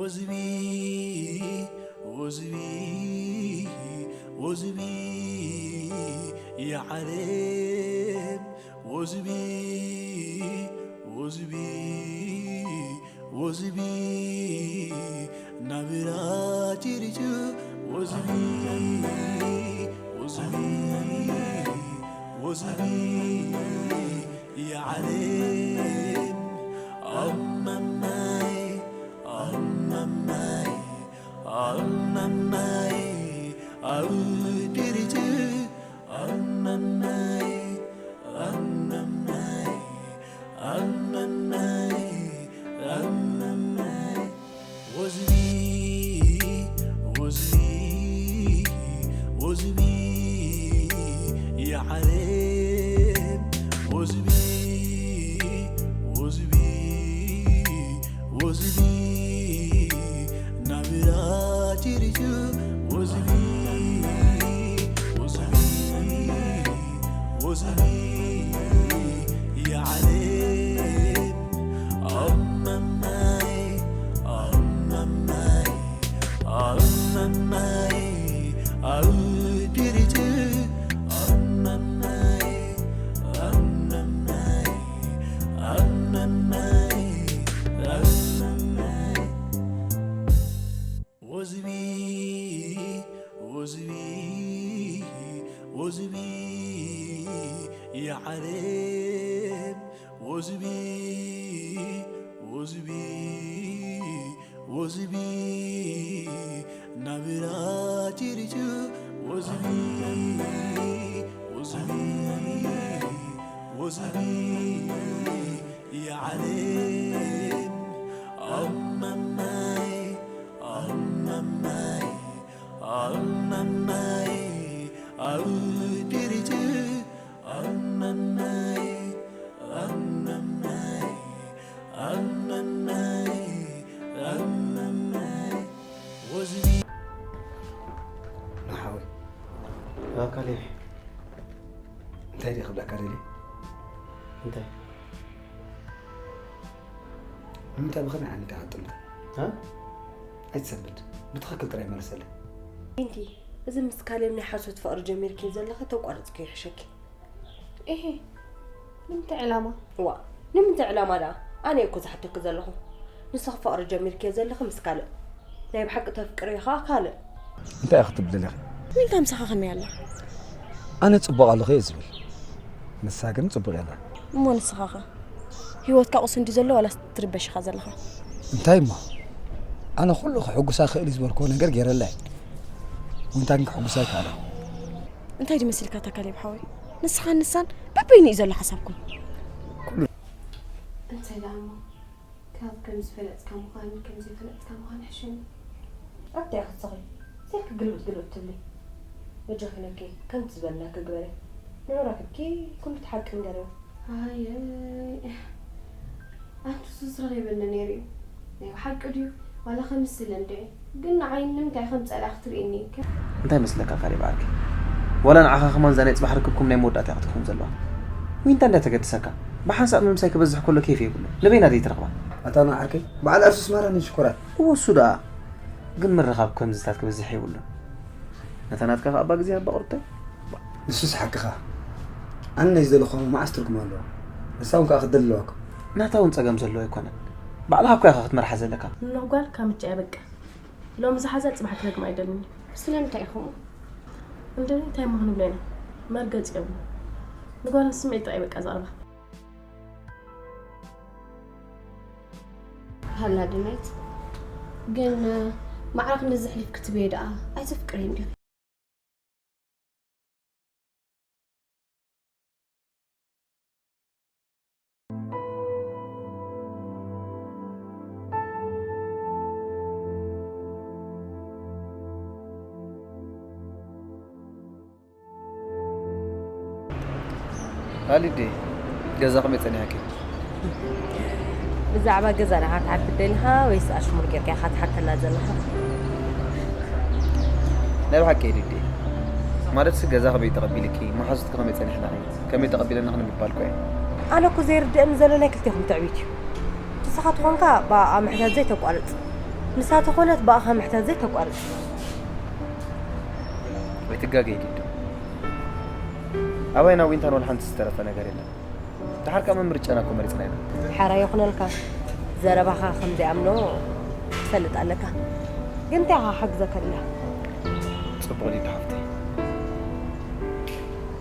ወዝቢ ወዝቢ ወዝቢ የዓለም ወዝቢ ወዝቢ ወዝቢ ናብራ ጭርጭ ወዝቢ ወዝቢ ወዝቢ የዓለም ኣመማይ ኣመማይ ኣመማይ ኣብ ጭርጭ ኣመማይ ኣመማይ ኣመማይ ኣመማይ ወዝቢ ወዝቢ ወዝቢ የዓለም ወዝቢ ወዝቢ ወዝቢ ናብራ ጭርጭ ወዝቢ ወዝቢ ወዝቢ የዓለም ኣመማይ ኣመማይ ኣመማይ ኣብ ጭርጭ ኣመማይ ኣመማይ ኣመማይ ኣመማይ ወዝቢ ወዝቢ ወዝቢ የዓለም ወዝቢ ወዝቢ ወዝቢ ናብራ ጭርጭ ወዝቢ ወዝቢ ወዝቢ የዓለም ኣመማይ ኣመማይ ኣመማይ ኣብ ጭርጭ ኣመማይ ኣመማይ ኣመማይ ኣመማይ ወዝቢ ንሓወይ ኣካሌ እንታይ ድየ ክብለካ ደልየ እንታይ ንምንታይ ብኸመይ ዓይነት ኢኻ ትጥምታ እ? ኣይትሰንብድ ብትኽክል ጥራይ መለሰለይ ቢንቲ እዚ ምስ ካሌብ ናይ ሓሶት ፍቕሪ ጀሚርክዮ ዘለኺ ተቋርፅክዮ ይሕሸኪ እሂ ንምንታይ ዕላማ? ዋእ ንምንታይ ዕላማ ደኣ? ኣነ እየ እኮ ዝሓተኪ ዘለኹ ንስኺ ፍቕሪ ጀሚርክዮ ዘለኺ ምስ ካልእ ናይ ብሓቂ ተፍቅርዮ ኸዓ ካልእ እንታይ ኢኺ ክትብሊ ደሊኺ? ዊንታ ምሳኻ ከመይ ኣላ? ኣነ ጽቡቕ ኣለኹ እየ ዝብል ንሳ ግን ጽቡቕ የላን። እሞ ንስኻ ኸ? ህይወትካ ቁስ እንድዩ ዘሎ ዋላስ ትርበሽ ኢኻ ዘለኻ? እንታይ እሞ? ኣነ ኩሉ ከሐጉሳ ይኽእል እዩ ዝበልክዎ ነገር ገይረላ እየ። ዊንታ ግን ከሐጉሳ ኣይከኣለን። እንታይ ድዩ መሲልካ እታ ካሌብ ሓወይ? ንስኻን ንሳን በበይኑ እዩ ዘሎ ሓሳብኩም። እንታይ ደኣ እሞ? ካብ ከም ዝፈለጥካ ምዃን ከም ዘይፈለጥካ ምዃን ሕሸኒ። ኣታ ኢኺ ትስኺ፣ ሴርኪ ግልብጥ ግልብጥ ትብሊ። በጃኺ ነኪ ከምቲ ዝበልናኪ ግበሪ። ንዑ ረኺብኪ ኩሉ እቲ ሓቂ ንገርዮ። ኣየይ ኣንቱስ ዝረኺበኒ ነይሩ እዩ። ናይ ብሓቂ ድዩ ዋላ ከምስል እንድዒ? ግን ንዓይ ንምንታይ ከም ጸላኢ ክትርእየኒ ኢኪ? እንታይ መስለካ ካሌብ ዓርከይ? ዋላ ንዓኻ ከማን እዛ ናይ ጽባሕ ርክብኩም ናይ መወዳእታ እያ ክትከውን ዘለዋ። ዊንታ እንድያ ተገድሰካ። ብሓንሳእ ምምሳይ ክበዝሕ ከሎ ኬፍ የብሉን። ንበይና ዘይትረኽባ። ኣታ ንዓርከይ በዓል ኣርሱስ ማራ ነን ሽኮራት። እወ እሱ ደኣ። ግን ምርኻብ ከምዚታት ክበዝሕ የብሉን። ነታ ናትካ ከኣ እባ ግዜ ሃባ ቁርብተይ። ንሱስ ሓቅኻ። ኣነ ናይ ዝደለኹ መዓስ ትርጉም ኣለዎ? ንሳ እውን ከኣ ክትደሊ ኣለዋ እኮ። ናታ እውን ጸገም ዘለዎ ኣይኮነን። ባዕልኻ እኮ ኢኻ ክትመርሓ ዘለካ። ንኖህ ጓል ካብ ምጭ ኣይበቅዕ። ሎሚ ዝሓዛ ጽባሕ ክረግማ ኣይደልን እዩ። ስለምንታይ እዩ ከምኡ? እንድዒ እንታይ እሞ ክንብሎ ኢና? መርገጺ የብሉን። ንጓል ንስምዒት ጥራይ በቃ ዘቕርባ። ሃላ ድናይት ግን ማዕረ ክንድዚ ኣሕሊፍኪ ትብዮ ደኣ ኣይተፍቅርዮን ዲኺ? ኣሊዲ ገዛ ከመይ ጸኒሓኪ? ብዛዕባ ገዛ ዲኻ ክትሓትት ደሊኻ ወይስ ኣሽሙር ጌርካ ኢኻ ትሓተና ዘለኻ? ናይ ብሓቂ ሊዲ ማለትሲ ገዛ ከመይ ተቐቢልኪ መሓዙትኪ ከመይ ጸኒሕናኺ ከመይ ተቐቢለናኺ ንምባል እኮ እየ። ኣነ እኮ ዘይርድኣኒ ዘሎ ናይ ክልቴኹም ትዕቢት እዩ። ንስኻ ተኾንካ ብኣ ምሕታት ዘይተቋርጽ ንሳ ተኾነት ብኣኻ ምሕታት ዘይተቋርጽ። ኣይትጋገይ ሊዱ። ኣባይና ዊንታን ወላ ሓንቲ ዝተረፈ ነገር የለን። ድሓር ከኣ መምርጫና እኮ መሪጽና ኢና። ሓራ ይኹነልካ። ዘረባኻ ከም ዘይኣምኖ ትፈልጥ ኣለካ። ግን እንታይ ኢኻ ሓግዘካ ድላ? ጽቡቕ ሊዱ ሓፍተይ።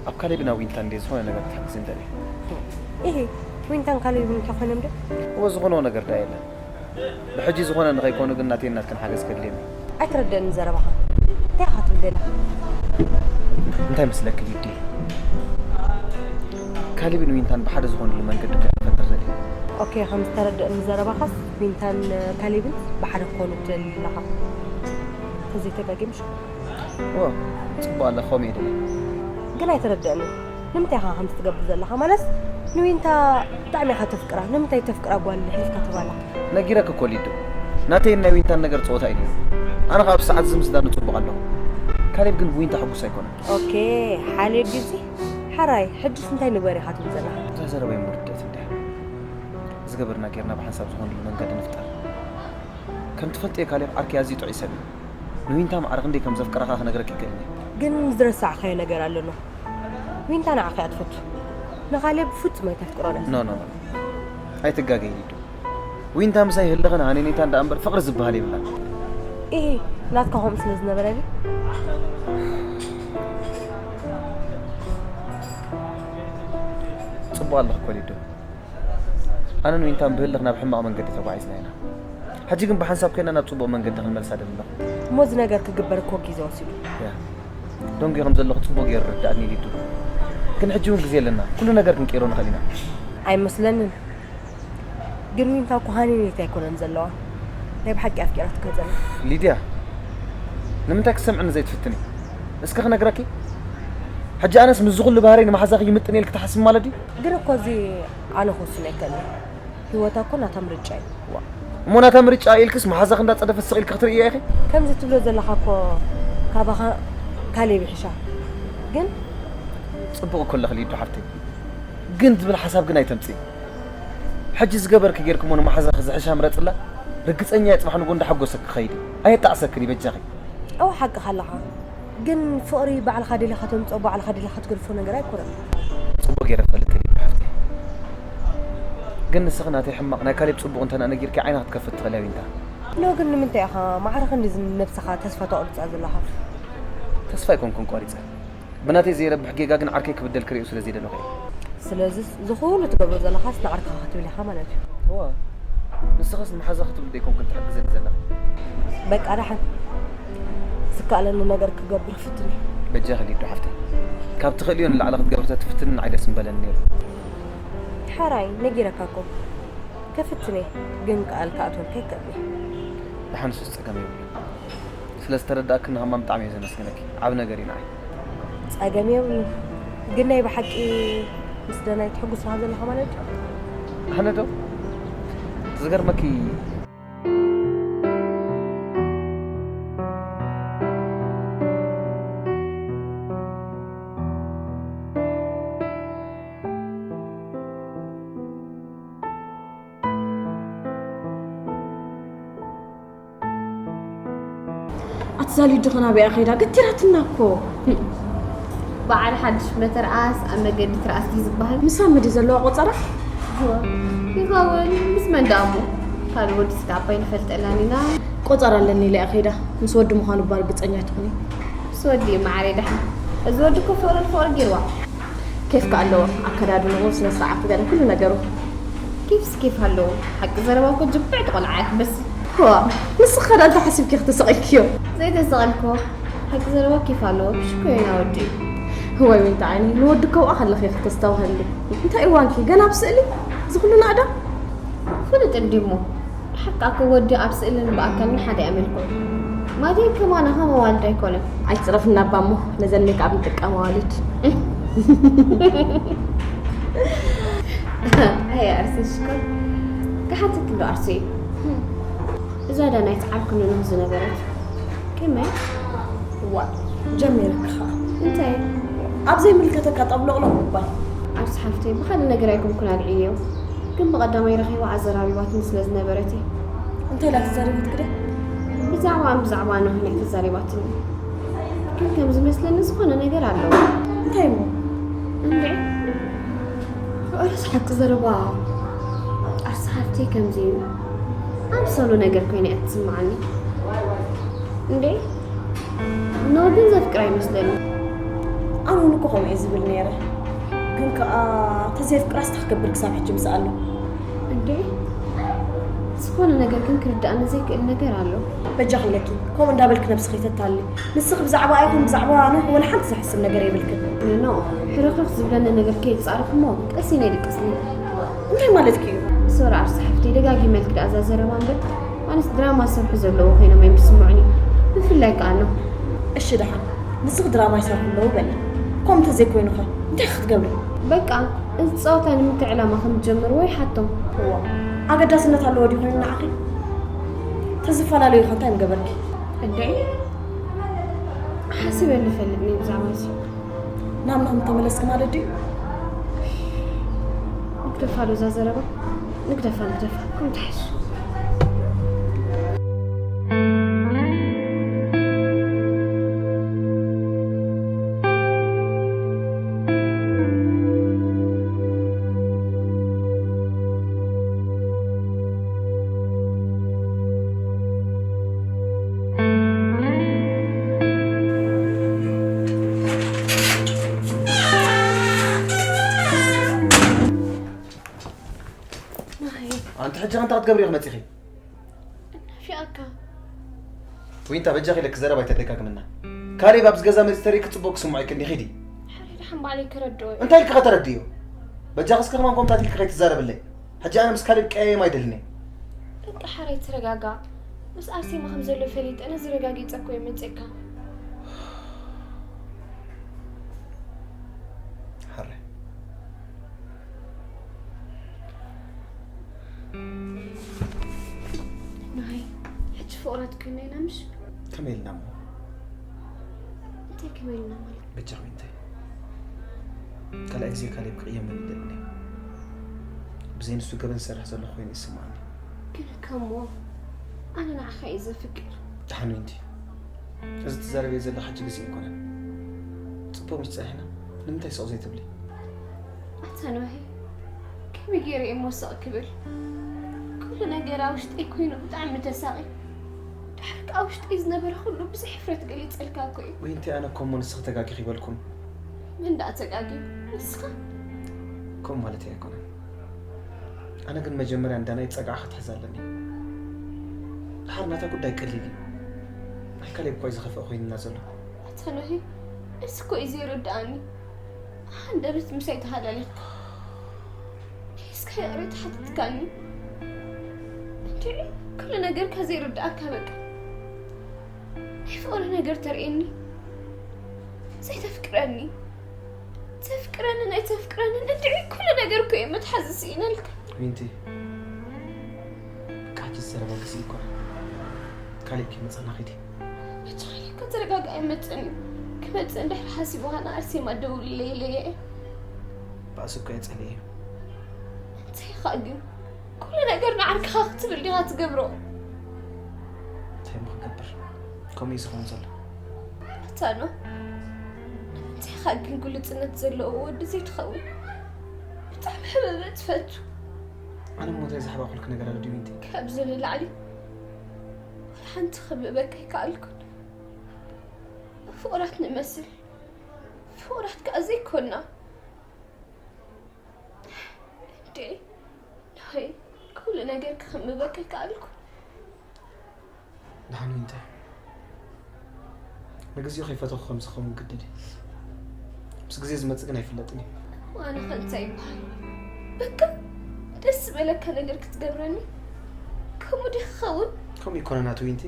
ኣብ ካሌብን ኣብ ዊንታን እንደ ዝኾነ ነገር ክትሕግዝ እንደሊ። ኢሂ፣ ዊንታን ካሌብን እንታይ ኮይኖም ዶ? እወ ዝኾነዎ ነገር ዳ የለን። ብሕጂ ዝኾነ ንኸይኮኑ ግን ናተይን ናትክን ሓገዝ ከድልየኒ። ኣይትረደእን ዘረባኻ። እንታይ ኢኻ ትብል ዘለኻ? እንታይ መስለኪ ሊዲ? ካሌብን ዊንታን ብሓደ ዝኾኑሉ መንገዲ እኮ እየ ክፈጥር ደልየ። ኦኬ፣ ከም ዝተረደእኒ ዘረባኻስ ዊንታን ካሌብን ብሓደ ክኾኑ ትደሊ ኣለኻ። ተዘይተጋጊ ምሽ? እወ፣ ጽቡቕ ኣለኺ፣ ከምኡ እየ ደልየ። ግን ኣይትረደእንን። ንምንታይ ኢኻ ከምዚ ትገብር ዘለኻ? ማለትስ ንዊንታ ብጣዕሚ ኢኻ ተፍቅራ። ንምንታይ ተፍቅራ ጓል ሒዝካ ትባላዕ? ነጊረኪ እኮ ሊዱ፣ ናተይን ናይ ዊንታን ነገር ጸወታ እዩ ነይሩ። ኣነ ኸኣ ኣብዚ ሰዓት እዚ ምስዳ ንጽቡቕ ኣለኹ። ካሌብ ግን ብዊንታ ሕጉስ ኣይኮነን። ኦኬ፣ ሓልዮ ድዩ እዚ? ሓራይ፣ ሕጅስ እንታይ ንግበር ኢኻ ትብል ዘለኻ? እዛ ዘረባይ እሞ ርድእት እንድያ። ዝገበርና ጌርና ብሓንሳብ ዝኾነሉ መንገዲ ንፍጠር። ከም ትፈልጥዮ ካሌብ ዓርከይ ኣዝዩ ጥዑይ ሰብ እዩ። ንዊንታ ማዕረ ክንደይ ከም ዘፍቅራ ኸኣ ክነግረኪ ኣይክእልን እየ። ግን ዝረሳዕካዮ ነገር ኣሎ ኖህ። ዊንታ ንዓኺ እያ ትፈቱ። ንኻሌብ ብፍጹም ኣይተፍቅሮን እያ። ኖ ኖ ኖ። ኣይትጋገይ ሊዱ። ዊንታ ምሳይ ህልኽን ሃነኔታን ደኣ እምበር ፍቕሪ ዝበሃል የብላን። ኢሂ፣ ናትካ ከምኡ ስለ ዝነበረ ድዩ? ጽቡቕ ኣለኺ እኮ ሊዱ። ኣነን ዊንታን ብህልኽ ናብ ሕማቕ መንገዲ ተጓዒዝና ኢና። ሕጂ ግን ብሓንሳብ ኮይና ናብ ጽቡቕ መንገዲ ክንመልሳ ደሊ ኣለኹ። እሞ እዚ ነገር ክግበር እኮ ግዜ ወሲዱ። ያ። ደንጉየ ከም ዘለኹ ጽቡቕ ገይሩ ረዳእኒ ሊዱ። ግን ሕጂ እውን ግዜ ኣለና። ኩሉ ነገር ክንቅይሮ ንኽእል ኢና። ኣይመስለንን። ግን ዊንታ እኮ ሃኒኔት ኣይኮነን ዘለዋ። ናይ ብሓቂ ኣፍቂራትካ ዘላ። ሊድያ፣ ንምንታይ ክትሰምዕኒ ዘይትፍትኒ? እስከ ክነግረኪ። ሕጂ ኣነስ ምስዚ ኩሉ ባህረይ ንመሓዛኺ ይምጥን ኢልኪ ትሓስቢ ማለት ድዩ? ግን እኮ እዚ ኣነ ክውስን ኣይክእልን። ህይወታ እኮ ናታ ምርጫ እዩ። ዋ፣ እሞ ናታ ምርጫ ኢልክስ መሓዛኺ እንዳጸደፈት ስቕ ኢልኪ ክትርእያ ኢኺ? ከምዚ ትብሎ ዘለኻ እኮ ካባኻ ካሌብ ይሕሻ። ግን ጽቡቕ እኮ ኣለኺ ሊዱ ሓፍተይ። ግን ዝብል ሓሳብ ግን ኣይተምጽኢ። ሕጂ ዝገበርኪ ጌርኪ እሞ ንመሓዛኺ ዝሕሻ ምረጽላ። ርግጸኛ እየ ጽባሕ ንግሆ እንዳሓጎሰኪ ክኸይድ እዩ። ኣየጣዕሰክን እዩ በጃኺ። እወ ሓቅኻ ኣለኻ። ግን ፍቕሪ ባዕልኻ ደሊኻ ተምጽኦ ባዕልኻ ደሊኻ ትገድፎ ነገር ኣይኮነን። ጽቡቕ ገይረ እፈልጥ እየ ሓፍተይ። ግን ንስኺ ናተይ ሕማቕ ናይ ካሌብ ጽቡቕ እንተ ነጊርኪ ዓይና ክትከፍት ትኽእሊ እያ ዊንታ። ኖ ግን ንምንታይ ኢኻ ማዕረ ክንድዚ ንነብስኻ ተስፋ ተቑርጻ ዘለኻ? ተስፋ ኣይኮንኩን ቆሪጸ። ብናተይ ዘይረብሕ ጌጋ ግን ዓርከይ ክብደል ክርእዮ ስለ ዘይደለኹ እየ። ስለዚ እዚ ኩሉ ትገብሮ ዘለኻስ ንዓርክኻ ክትብል ኢኻ ማለት እዩ። እዋ ንስኽስ ንመሓዛኺ ትብል ደይኮንክን ትሕግዘኒ ዘለኺ። በቃ ደሓን ዝከኣለኒ ነገር ክገብር ክፍትን እየ። በጃኺ ሊዱ ሓፍተይ ካብ ትኽእልዮ ንላዕሊ ክትገብሪ ተትፍትኒ ንዓይ ደስ ምበለኒ ነይሩ። ሓራይ ነጊረካ እኮ ከፍትን እየ ግን ቃል ክኣትወልካ ኣይክእልን እየ። ደሓን ንሱስ ጸገም የብሉን። ስለ ዝተረዳእክኒ ከማን ብጣዕሚ እየ ዘመስግነኪ። ዓቢ ነገር እዩ ንዓይ። ጸገም የብሉን። ግን ናይ ብሓቂ ምስ ደናይት ሕጉስ ኢኻ ዘለኻ ማለት ድዩ? ኣነ ዶ? ዝገርመኪ ኣቲ ዛሊዱ ኸ ናበይኣ ከይዳ? ገቲራትና እኮ። በዓል ሓድሽ መተርኣስ ኣብ መገዲ ትርኣስ ድዩ ዝበሃል? ምስ ኣመ ድዩ ዘለዋ ቆጸራ? እወ። ይኸውን። ምስ መን ደኣ እሞ? ካልእ ወዲ ስጋ እባ ኣይንፈልጠላን ኢና። ቆጸራ ኣለኒ ኢላ እያ ከይዳ። ምስ ወዲ ምዃኑ እባ ርግጸኛ ኣይትኹኒ። ምስ ወዲ እዩ መዓረይ ደሓን። እዚ ወዲ እኮ ፍቕሪ ንፍቕሪ ገይርዋ። ኬፍ ከኣ ኣለዎ፣ ኣከዳድንኡ፣ ስነ ስርዓቱ፣ ገለ ኩሉ ነገሩ። ኬፍስ ኬፍ ኣለዎ፣ ሓቂ ዘረባ እኮ ጅብዕቲ ቆልዓ እያ ትመስል። ዋእ፣ ንስኺ ከ ዳኣ እንታይ ሓሲብኪ ኢኺ ተሰቒልክዮ? ዘይተሰቐልክዎ፣ ሓቂ ዘረባ ኬፍ ኣለዎ፣ ሽኮሪና ወዲ እዩ። እዋይ ዊንታ ዓይነይ፣ ንወዲ ከውኣ ከለኺ ኢኺ ተስተብህሊ። እንታይ እዋንኪ፣ ገና ኣብ ስእሊ፣ እዚ ኩሉ ናእዳ? ፍሉጥ እንድዩ እሞ። ሓቃ እኮ ወዲ ኣብ ስእልን ብኣካልን ሓደ ኣመልክዑ። ማዲ ከማና ከም ኣዋልድ ኣይኮነን። ኣይትጽረፍና እባ እሞ ነዘን ሜክኣፕ ንጥቀም ኣዋልድ። ኣይ ኣርሲ ሽኮር። ክሓተኪ ዶ ኣርሲ? እዛ ዳናይት ዓርኪ ንኑህ ዝነበረት ከመይ? ዋእ ጀሚረኪ ኸኣ። እንታይ? ኣብ ዘይምልከተካ ጠብሎቕሎቕ ምባል። ኣርሲ ሓፍተይ ብኻልእ ነገር ኣይኮንኩን ኣልዕየዮ። ግን ብቐዳማይ ረኺባ ኣዘራሪባትኒ ስለ ዝነበረት እየ። እንታይ ኢላ ተዛሪባትኪ ድያ? ብዛዕባ ኖህ ናይ ተዛሪባትኒ፣ ግን ከም ዝመስለኒ ዝኾነ ነገር ኣለዎ። እንታይ እሞ? እንዴ፣ ርእስ ሓቂ ዘረባ። ኣርሲ ሓፍተይ ከምዚ እዩ። ኣምሰሉ ነገር ኮይነ እያ ትስምዓኒ። እንዴ፣ ኖህ ግን ዘፍቅራ ይመስለኒ። ኣነ እውን እኮ ከምኡ እየ ዝብል ነይረ። ግን ከኣ ተዘይፍቅራስ እንታይ ክገብር ክሳብ ሕጂ ምስኣሉ። እንዴ፣ ዝኾነ ነገር ግን ክርዳእኒ ዘይክእል ነገር ኣሎ። በጃኺ ኢለኪ ከምኡ እንዳበልኪ ነብስኺ ተታሊ። ንስኺ ብዛዕባ ኣይኹን ብዛዕባ ኣነ ወላ ሓንቲ ዝሕስብ ነገር የብልክን። ኖ፣ ሕርኽርኽ ዝብለኒ ነገር ከይጻረፍ እሞ ቀስ ኢለ ይድቅስኒ። እንታይ ማለትኪ እዩ? ሶሪ ኣርሲ ሓፍተይ፣ ደጋጊመልኪ ደኣ እዛ ዘረባ እምበር፣ ኣነስ ድራማ ዝሰርሑ ዘለዉ ኮይኖም እዮም ዝስምዑኒ። ብፍላይ ከኣ ኖህ። እሺ ደሓን፣ ንስኺ ድራማ ይሰርሑ ኣለዉ በሊ። ከምኡ እንተዘይኮይኑ ኸ እንታይ ክትገብሪ? በቃ፣ እዚ ጸወታ ንምንታይ ዕላማ ከም ዝጀመርዎ ይሓቶም። እዋ፣ ኣገዳስነት ኣለዎ ድዩ ኮይኑ ንዓኺ? ተዝፈላለዩ ኸ እንታይ ምገበርኪ? እንድዒ፣ ሓሲበሉ ይፈልጥ ነይ ብዛዕባ እዚ። ናብ ንኹም ተመለስኪ ማለት ድዩ? ንግደፋ ዶ እዛ ዘረባ? ንግደፋ፣ ንግደፋ። ከም ትሓሽ። ማሂ። ኣንቲ ሕጂ እንታይ ክትገብሪ ኢኺ መጺኺ? እናፊኣካ። ዊንታ፣ በጃኺ ኢለኪ ዘረባ ኣይተደጋግምና። ካሌብ ኣብዚ ገዛ መጺ ተሪእኪ ጽቡቕ ክስምዖ ይክእልኒ፣ ኺዲ። ሕራይ ደሓን ባዕለይ ከረድኦ እየ። እንታይ ኢልኪ ከተረድእዮ? በጃኺ እስኪ ከማን ከምታት ኢልኪ ከይትዛረብለይ። ሕጂ ኣነ ምስ ካሌብ ቀያየም ኣይደልን እየ። በቃ ሕራይ ተረጋጋእ። ምስ ኣርሴማ ከም ዘሎ ፈሊጠ ነዚ ረጋጊጸ እኮ እየ መጺእካ። ሕራይ። ናይ ሕጂ ፍቑራት ኮይና ኢና ምሽ? ከመይ ኢልና እሞ? እንታይ ከመይ ኢልና ማለት? በጃኺ እንታይ? ካልኣይ ግዜ ካሌብ ክቕየመኒ ይደሊ። ብዘይ ንሱ ገበን ዝሰርሕ ዘለኹ ኮይኑ ይስምዓኒ። ግን ከሞ ኣነ ንዓኻ እየ ዘፍቅር። ደሓን ዊንቲ። እዚ ትዛረብዮ ዘለኺ ሕጂ ግዜ ኣይኮነን። ጽቡቕ ምስ ጸኒሕና ንምንታይ ስቕ ዘይትብሊ? ኣታ ኖሄ፣ ከመይ ገይረ እየ እሞ ስቕ ክብል? ኩሉ ነገር ኣብ ውሽጠይ ኮይኑ ብጣዕሚ ተሳቒ። ድሕሪ ከኣ ውሽጠይ ዝነበረ ኩሉ ብዘይ ሕፍረት ገሊጸልካ እኮ እየ። ዊንቲ፣ ኣነ እኮ እሞ ንስኺ ተጋጊኺ ይበልኩም። መን ደኣ ተጋግዩ? ንስኻ? ከምኡ ማለተይ ኣይኮነን። ኣነ ግን መጀመርያ እንዳ ናይ ጸግዓ ክትሕዝ ኣለኒ። ድሓር ናታ ጉዳይ ቀሊል እዩ። ናይ ካሌብ እኮ እዩ ዝኸፍአ ኮይኑና ዘሎ። ኣታ ኖሄ፣ እዚ እኮ እዩ ዘይርድኣኒ። ሃንደበት ምሳይ ተሃላሊኽካ። እስከ ይቕሬታ ሓቲትካኒ። እንድዒ፣ ኩሉ ነገርካ ዘይርድኣካ በቃ። ናይ ፍቕሪ ነገር ተርእየኒ። ዘይተፍቅረኒ። ተፍቅረንን ኣይተፍቅረንን እንድዒ ኩሉ ነገር እኮ እየ መትሓዚ ስኢነልካ። ዊንቲ፣ በቃ ሕጂ ዝዘረባ ግዜ እኮ ካሌብ ከይመጸና ኺዲ። ሕጂ ካሌብ ከተረጋግኣ ኣይመጽእን እዩ። ክመጽእ እንድሕር ሓሲቡ ኸኣ ንኣርሴማ ደውልለይ ኢለያ እየ። ባእሲ እኮ እየ ጸሊኤ። እንታይ ኢኻ ግን? ኩሉ ነገር ንዓርክኻ ክትብል ዲኻ ትገብሮ? እንታይ እሞ ክገብር? ከምኡ እዩ ዝኸውን ዘሎ። ኣታ ኖህ፣ ንምንታይ ኢኻ ግን ግሉጽነት ዘለዎ ወዲ ዘይትኸውን? ብጣዕሚ ሕበበ ትፈቱ። ኣነ እሞ እንታይ ዘሕባእኩልኪ ነገር ኣሎ ድዩ ዊንቲ? ካብዚ ንላዕሊ ዋላ ሓንቲ ክብእበካ ኣይከኣልኩን። ፍቑራት ንመስል፣ ፍቑራት ከኣ ዘይኮና። እንዴ፣ ኖሄ፣ ኩሉ ነገር ክኽምበካ ይከኣልኩ። ደሓን እንታይ? ንግዚኡ ከይፈተኹ ከም ዝኸውን ግድድ እዩ። ምስ ግዜ ዝመጽእ ግን ኣይፍለጥን እዩ። ኣነ ከ እንታይ ይበሃል? በቃ፣ ደስ ዝበለካ ነገር ክትገብረኒ? ከምኡ ዲኺ ክኸውን? ከምኡ ይኮነናት ዊንቲ።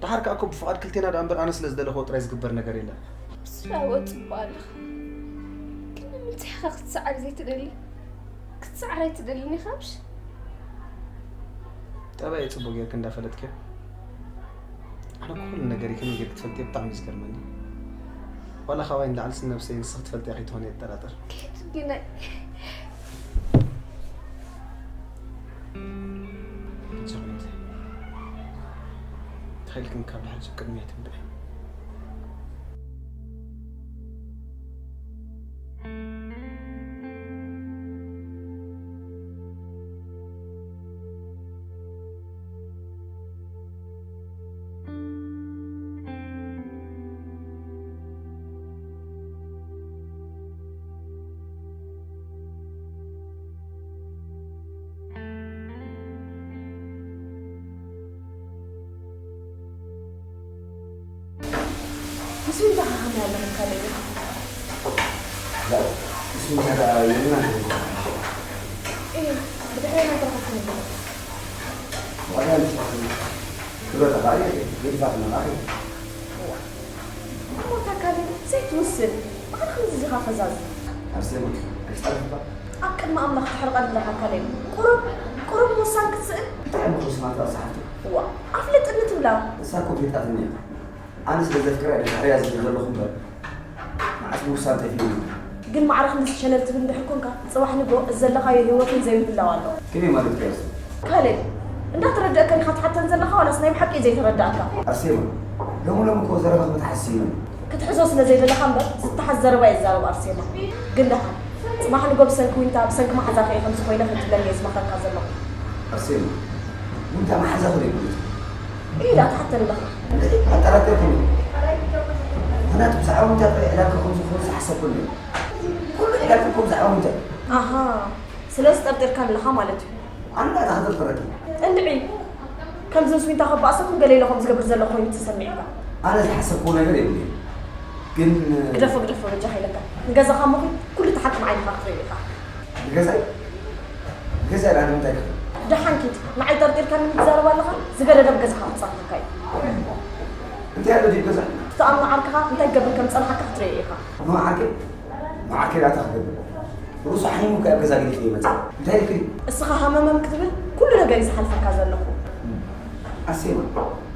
ደሓር ከኣ እኮ ብፍቓድ ክልቴና ደኣ እምበር ኣነ ስለ ዝደለኽዎ ጥራይ ዝግበር ነገር የለን። ስላወ ጽቡቕ ኣለኻ። ግን ንምንታይ ኢኻ ክትሰዓር ዘይትደሊ? ክትሰዓር ኣይትደልን ኢኻ ምሽ? ጠባየይ ጽቡቕ ጌርኪ እንዳፈለጥክዮ። ኣነ እኮ ኩሉ ነገረይ ከመይ ጌርኪ ትፈልጥዮ ብጣዕሚ እዩ ዝገርመኒ። ዋላ ካባይ ንላዕሊ ስነብሰይ ንስኺ ትፈልጥያ ከይትኾኒ እየ እጠራጠር። ከየት ግናይ? ጀግኒት። ተኺልክን ካብ ሕጂ ቅድሚያ ትንብዒ። ምስ ዊንታ ከ ከመይ ኣለኺ ካልእ? لا، اسمي هذا يمنى. እየ፣ ብድሕሪ ናይ ተረኸብኩ ነበር። وأنا مش دلوقتي غالية، يدفع من الأخير. እሞ እታ ካልእ ዘይትውስን ብዓል ከምዚ ኢኻ ፈዛዝ። أرسلك، أيش تعرف بقى؟ ኣብ ቅድሚ ኣምላኽ ትሕርቐ ኣለኻ ካልእ። ቁሩብ ቁሩብ ምውሳን ክትስእል። أنت عم تخص ما تقص حالتك. እዋ ኣፍልጥኒ ትብላ። እሳ እኮ ፍሊጣትኒ እያ። ኣነ ስለ ዘፍቅራ እየ ድሕሪያ ዝብል ዘለኹ እምበር መዓስ ምውሳን ጠፊኡኒ። ግን ማዕረ ክንድዚ ሸለል ትብል እንድሕር ኮንካ፣ ጽባሕ ንግሆ እዚ ዘለኻዮ ህይወትን ዘይምህላው ኣሎ። ከመይ ማለት እዩ ኣርሴማ? ካልእ፣ እንዳተረድአካ ዲኻ ትሓተን ዘለኻ ዋላስ ናይ ብሓቂ እዩ ዘይተረድኣካ? ኣርሴማ፣ ሎሚ ሎሚ እኮ ዘረባ ክትሓስብ እዩ። ክትሕዞ ስለ ዘይደለኻ እምበር ዝተሓዝ ዘረባ እየ ዝዛረብ ኣርሴማ። ግን ደሓን፣ ጽባሕ ንግሆ ብሰንኪ ዊንታ፣ ብሰንኪ መሓዛኺ እየ ከምዚ ኮይነ ክትብለኒ እየ ዝመኽረካ ዘለኹ። ኣርሴማ፣ ዊንታ መሓዛኺ ዶ ኣይኮነትን? ኢላ ትሓተኒ ኣለኻ። ኣጠራጠርኩኒ። ምኽንያቱ ብዛዕባ ዊንታ ጥራይ ዕላልካ ከም ዝኾነ ዝሓሰብኩኒ። ኩሉ ዕላልካ እኮ ብዛዕባ ዊንታ እዩ። ኣሃ፣ ስለዚ ጠርጢርካኒ ኣለኻ ማለት እዩ። ኣነ እንታይ ተኸተልተረኪ? እንድዒ፣ ከምዚ ምስ ዊንታ ከባእሰኩም ገለ ኢለ ከም ዝገብር ዘለኹ ኮይኑ ተሰሚዕካ። ኣነ ዝሓሰብክዎ ነገር የብለይን። ግን ግደፎ ግደፎ በጃኻ ኢለካ። ንገዛኻ እሞ ኺድ ኩሉ እቲ ሓቂ ንዓይንኻ ክትሪኦ ኢኻ። ንገዛይ? ንገዛይ ዳኣ ንምንታይ ክብል? ደሓን ኪድ፣ ንዓይ ጠርጢርካኒ ትዛረብ ኣለኻ? ዝገደደ ኣብ ገዛኻ ክጻወተካ እዩ። እንታይ ኣሎ ድዩ ገዛ? ትኣምኖ ዓርክኻ እንታይ ክገብር ከም ዝጸንሓካ ክትሪኦ ኢኻ። ንዓርከይ? ንዓርከይ ዳኣ እንታይ ክገብር? ርእሱ ሓሚሙ ከ ኣብ ገዛ ገዲፈ ይመጽእ። እንታይ ኢልክኒ? እስኻ ሃመመም ክትብል ኩሉ ነገር እዩ ዝሓልፈካ ዘለኹ። ኣርሴማ፣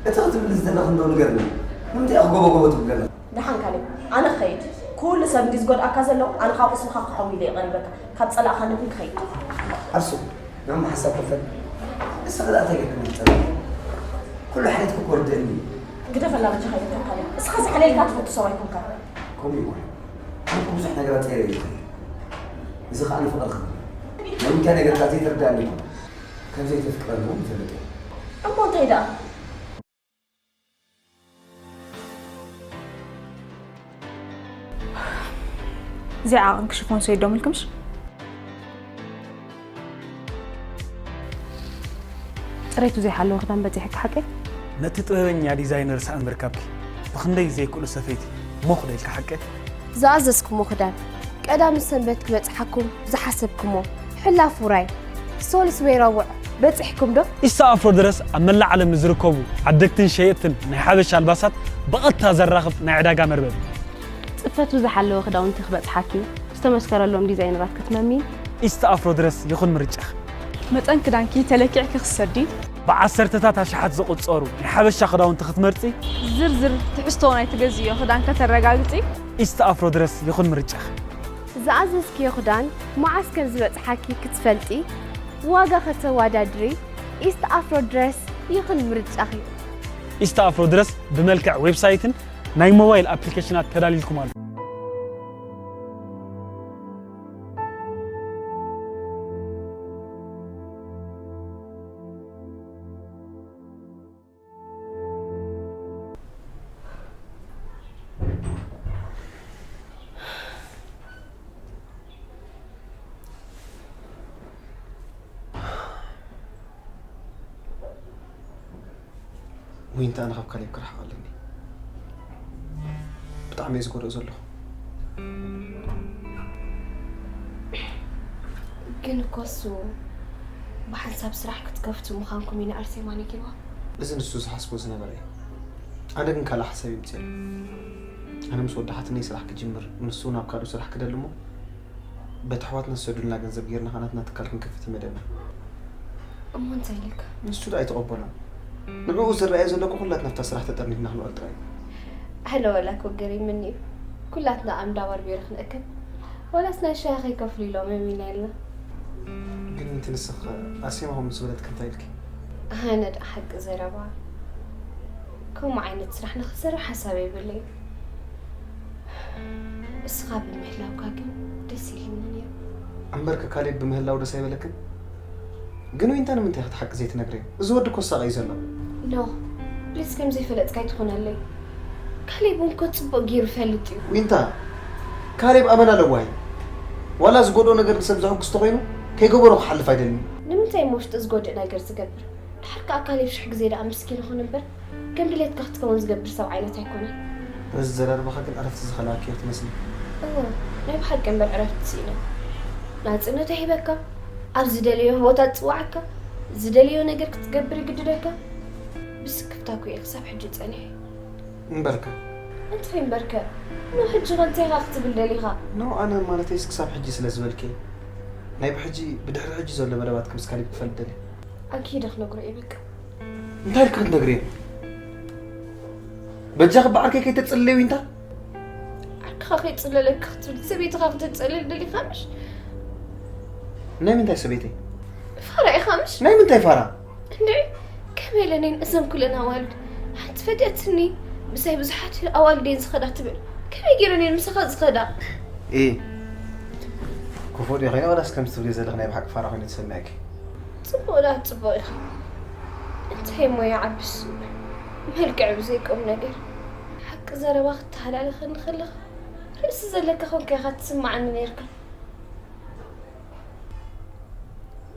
እቲ ክትብሊ ዝደለኺ እንዶ ንገርኒ። ንምንታይ ኢኺ ጎቦ ጎቦ ትብሊ ዘለኺ? ደሓን ካሌብ፣ ኣነ ክኸይድ። ኩሉ ሰብ እንድዩ ዝጎድኣካ ዘሎ፣ ኣነ ካብ ቁስልኻ ክሓዊ ኢለ እየ ቀሪበካ። ካብ ጸላእኻኒ ግን ክኸይድ። ኣርሱ፣ ንዕማ ሓሳብ ክፈል። እስኺ ደኣ እንታይ ጌርክኒ ትጸልኢ? ኩሉ ሓልየትኪ እኮ ርድእኒ እዩ። ግደፈላ በጃኻ ኢለካ ካሌብ። እስኻ ዝሓልየልካ ትፈቱ ሰብ ኣይኮንካን። ከምኡ ይኹን። ኣነ እኮ ብዙሕ ነገራት ጸይረ እየ ዝኸይድ። እዚ ኸኣ ንፍቕሪ ክብል እዩ። ናይ ዊንታ ነገር ከኣ ዘይተረድኣኒ ይኹን። ከም ዘይተፍቅረኒ እውን ይፈልጥ እየ። እሞ እንታይ ደኣ? እዚኣ ዓቐንኪ ሽፎን ሰይዶምልኪ ምሽ? ጽሬቱ ዘይሓለወ ክዳን በጺሕኪ ሓቀይ? ነቲ ጥበበኛ ዲዛይነር ሰኣን ምርካብኪ ብኽንደይ ዘይክእሎ ሰፈይቲ ሞኽ ዶ ኢልኪ ሓቀይ? ዝኣዘዝኩሞ ክዳን ቀዳም ሰንበት ክበጽሓኩም ዝሓሰብኩሞ ሕላፍ ውራይ ሶሉስ ወይ ረቡዕ በጺሕኩም ዶ? ኢስታ ኣፍሮ ድረስ ኣብ መላእ ዓለም ንዝርከቡ ዓደግትን ሸየጥትን ናይ ሓበሻ ኣልባሳት ብቐጥታ ዘራኽብ ናይ ዕዳጋ መርበብ እዩ። ጽፈቱ ዝሓለወ ክዳውንቲ ክበጽሓኪ ዝተመስከረሎም ዲዛይነራት ክትመሚ። ኢስታ ኣፍሮ ድረስ ይኹን ምርጫኺ። መጠን ክዳንኪ ተለኪዕኪ ክትሰዲ። ብዓሰርተታት ኣሽሓት ዝቑጸሩ ናይ ሓበሻ ክዳውንቲ ክትመርጺ። ዝርዝር ትሕዝቶ ናይ ትገዝእዮ ክዳን ከተረጋግጺ። ኢስታ ኣፍሮ ድረስ ይኹን ምርጫኺ። ዝኣዘዝክዮ ክዳን መዓስ ከም ዝበጽሓኪ ክትፈልጢ ዋጋ ከተወዳድሪ ኢስት ኣፍሮ ድረስ ይኹን ምርጫኺ። ኢስት ኣፍሮ ድረስ ብመልክዕ ዌብሳይትን ናይ ሞባይል ኣፕሊኬሽናት ተዳሊልኩም ኣሎ። ዊንታ ኣነ ካብ ካሌብ ክርሕቕ ኣለኒ። ብጣዕሚ እየ ዝጎድኦ ዘለኹ። ግን እኮ እሱ ብሓንሳብ ስራሕ ክትከፍቱ ምዃንኩም እዩ ንኣርሴማ ነጊርዋ። እዚ ንሱ ዝሓስቦ ዝነበረ እዩ። ኣነ ግን ካልእ ሓሳብ እዩ ምጽኤ። ኣነ ምስ ወዳሓትኒ ስራሕ ክጅምር፣ ንሱ ናብ ካልእ ስራሕ ክደሊ እሞ በቲ ኣሕዋትና ዝሰዱልና ገንዘብ ጌርና ከኣ ናትና ትካል ክንከፍት እዩ መደብና። እሞ እንታይ ኢልካ? ንሱ ደኣ ኣይተቐበሎን። ንዕኡ ዝረኣዮ ዘሎ እኮ ኩላትና ኣብታ ስራሕ ተጠርኒፍና ክንውዕል ጥራይ እዩ። ኣነ ወላ እኮ ገሪምኒ እዩ። ኩላትና ኣብ እንዳ ባርቤሮ ክንእክብ ዋላስ ናይ ሻሂ ከይከፍሉ ኢሎም እሚና ኢልና። ግን ምንቲ ንስኺ ኣርሴማ ከምኡ ምስ በለትኪ እንታይ ኢልኪ? ኣነ ደኣ ሓቂ ዘረባ ከምኡ ዓይነት ስራሕ ንኽሰርሕ ሓሳብ የብለይ። እስኻ ብምህላውካ ግን ደስ ኢልኒ ነይሩ። እምበርከ ካሌብ ብምህላው ደስ ኣይበለክን? ግን ዊንታ ንምንታይ ኢኺ እቲ ሓቂ ዘይትነግርዮ? እዚ ወዲ እኮ ዝሳቐ እዩ ዘሎ። ኖህ፣ ፕሊስ ከም ዘይፈለጥካ ኣይትኾነለይ። ካሌብ እውን እኮ ፅቡቕ ገይሩ ይፈልጥ እዩ። ዊንታ፣ ካሌብ ኣመና ለዋህ እዩ። ዋላ ዝጎድኦ ነገር ንሰብ ዘሐጉስ ተኾይኑ ከይገበሮ ክሓልፍ ኣይደልን እዩ። ንምንታይ እሞ ውሽጡ ዝጎድእ ነገር ዝገብር? ድሓር ከኣ ካሌብ ሽሕ ግዜ ደኣ ምስኪን ይኹን እምበር ከም ድሌትካ ክትከውን ዝገብር ሰብ ዓይነት ኣይኮነን። በዚ ዘረርባኻ ግን ዕረፍቲ ዝኸልኣኪ ኢኺ ትመስሊ። እወ፣ ናይ ብሓቂ እምበር ዕረፍቲ ስኢነ። ናጽነት ይህበካ፣ ኣብ ዝደለዮ ቦታ ትጽዋዓካ፣ ዝደለዮ ነገር ክትገብር ይግድደካ። ብስክፍታ እኮ እየ ክሳብ ሕጂ ጸኒሐ። እምበርከ እንታይ እምበርከ? ኖ ሕጂ ኸ እንታይ ኢኻ ክትብል ደሊኻ? ኖ ኣነ ማለተይስ ክሳብ ሕጂ ስለ ዝበልኪ ናይ ብሕጂ ብድሕሪ ሕጂ ዘሎ መደባት ከም ስካሊብ ክፈልጥ ደልየ። ኣኪደ ክነግሮ እየ በቃ። እንታይ ኢልካ ክትነግርዮ? በጃኺ ብዓርከይ ከይተጽልልዮ ዊንታ። ዓርክኻ ከይጽለለካ ክትብል ሰበይትኻ ክተጸልል ደሊኻ ምሽ? ናይ ምንታይ ሰበይተይ? ፋራ ኢኻ ምሽ? ናይ ምንታይ ፋራ? እንድዒ ከመይ ኢለን እየን እዘን ኩለን ኣዋልድ ሓንቲ ፈዲኣትኒ ምሳይ ብዙሓት ኣዋልድ እየን ዝኸዳ ትብል? ከመይ ገይረን እየን ምሳኻ ዝኸዳ? ኢ ክፉእ ድየ ኮይነ ዋላስ ከምዚ ትብልዮ ዘለኺ ናይ ብሓቂ ፋራ ኮይነ ተሰሚዕኪ? ጽቡቕ ደኣ ጽቡቕ ኢኻ። እንታይ እሞ ይዓብስ መልክዕ ብዘይ ቁም ነገር። ሓቂ ዘረባ ክተሃላልኸኒ ከለኻ ርእሲ ዘለካ ኮንካ ኢኻ ትስምዓኒ ነይርካ።